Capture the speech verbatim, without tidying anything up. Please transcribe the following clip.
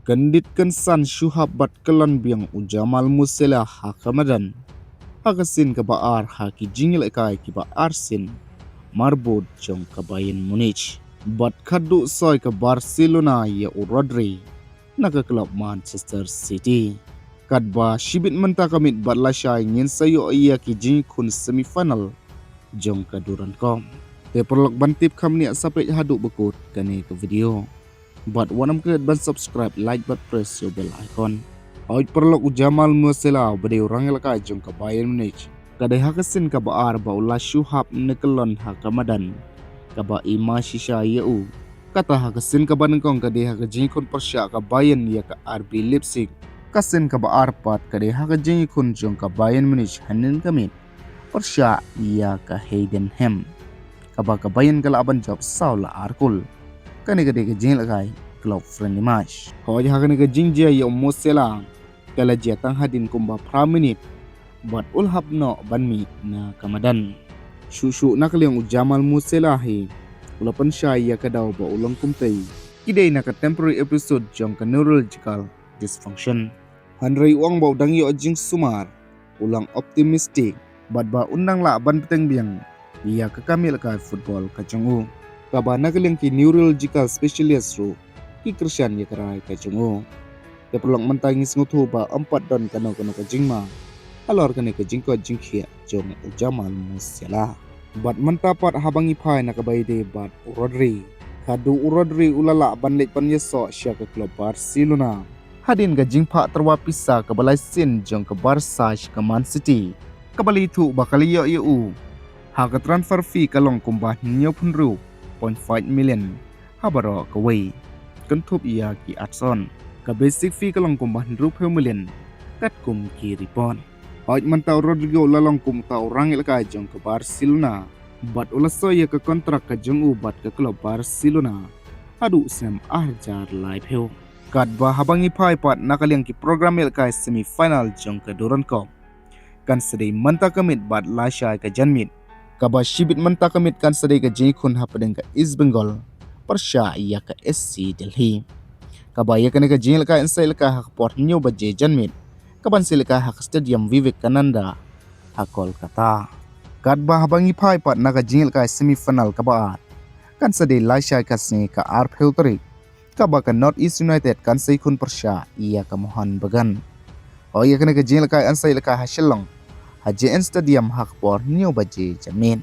Kyndit kynsan shu hap bad kyllon biang u Jamal Musiala ha ka madan ha ka sien kaba ar ha ki jingïalehkai kiba ar sien marbud jong ka Bayern Munich. Bad khadduh soi ka Barcelona ïa u Rodri na ka klub Manchester City. Katba shibit mynta ka miet bad lashai ngin sa ïoh ïa ki jingkhun semi final jong ka Durand Cup. Te paralok, ban tip kham nia, sa peit haduh ba kut kane ka video. Bad wat nym klet ban subscribe, like bad press ïa u bell icon. Hooid paralok, u Jamal Musiala uba dei u rangïalehkai jong ka Bayern Munich, ka dei ha ka sien kaba ar ba u la shu hap ne kyllon ha ka madan kaba i ma shisha ïa u. Kata ha ka sien kaba nyngkong ka dei ha ka jingïakhun pyrshah ka Bayern ïa ka R B Leipzig. Ka sien kaba ar pat ka dei ha ka jingïakhun jong ka Bayern Munich hynnin ka miet pyrshah ïa ka Heidenheim, kaba ka Bayern ka lah ban jop saw la ar kol. Kane ka dei ka jingïalehkai club friendly match. Hooid, ha kane ka jingjia ïa u Musiala ka la jia tang hadien kumba phra minit bad u la hap noh ban mih na ka madan. Shuh shuh na ka liang u Jamal Musiala hi u la pynshai ïa ka daw ba u long kumtei, ki dei na ka temporary episode jong ka neurological dysfunction. Hynrei u ong ba u dang ïoh jingsumar, u long optimistic bad ba un dang lah ban bteng biang ïa ka kam ïalehkai football ka jong u, kaba na ka liang ki neurological specialist ruh ki kyrshan ïa ka rai ka jong u. Te paralok, mynta ngi sngewthuh ba ym pat don kano kano ka jingma halor kane ka jingkoit jingkhiah jong u Jamal Musiala. Bad mynta pat haba ngi phai na kaba ïadei bad u Rodri, khadduh u Rodri u la lah ban leit ban ïasoh sha ka klub Barcelona hadien ka jingphah tyrwa pisa kaba lai sien jong ka Barca sha ka Man City, kaba la ïathuh ba ka la ïoh ïa u ha ka transfer fee ka long kumba hynñiewphew hynriew point five million ha baroh kawei, kynthup ïa ki add-on. Ka basic fee ka long kumba hynriewphew million katkum ki report. Hooid, mynta u Rodri u la long kum uta u rangïalehkai jong ka Barcelona bad u la soi ïa ka kontrak ka jong u bad ka klub Barcelona haduh snem ar hajar laiphew. Katba haba ngi phai pat na ka liang ki program ïalehkai semi final jong ka Durand Cup, kan sa dei mynta ka miet bad lashai ka janmiet, kaba shibit mynta ka miet kan sa dei ka jingïakhun hapdeng ka East Bengal pyrshah ïa ka S C Delhi, kaba ïa kane ka jingïalehkai yn sa ïalehkai ha ka por hynñiew baje janmiet, kaban sa ïalehkai ha ka Stadium Vivekananda ha Kolkata. Katba haba ngi phai pat na ka jingïalehkai semi final kaba ar, kan sa dei lashai ka sngi ka arphew tarik, kaba ka North East United kan sa ïakhun pyrshah ïa ka Mohun Bagan. Hooid, ïa kane ka jingïalehkai yn sa ïalehkai ha Shillong ha J N Stadium ha ka por hynñiew baje janmiet.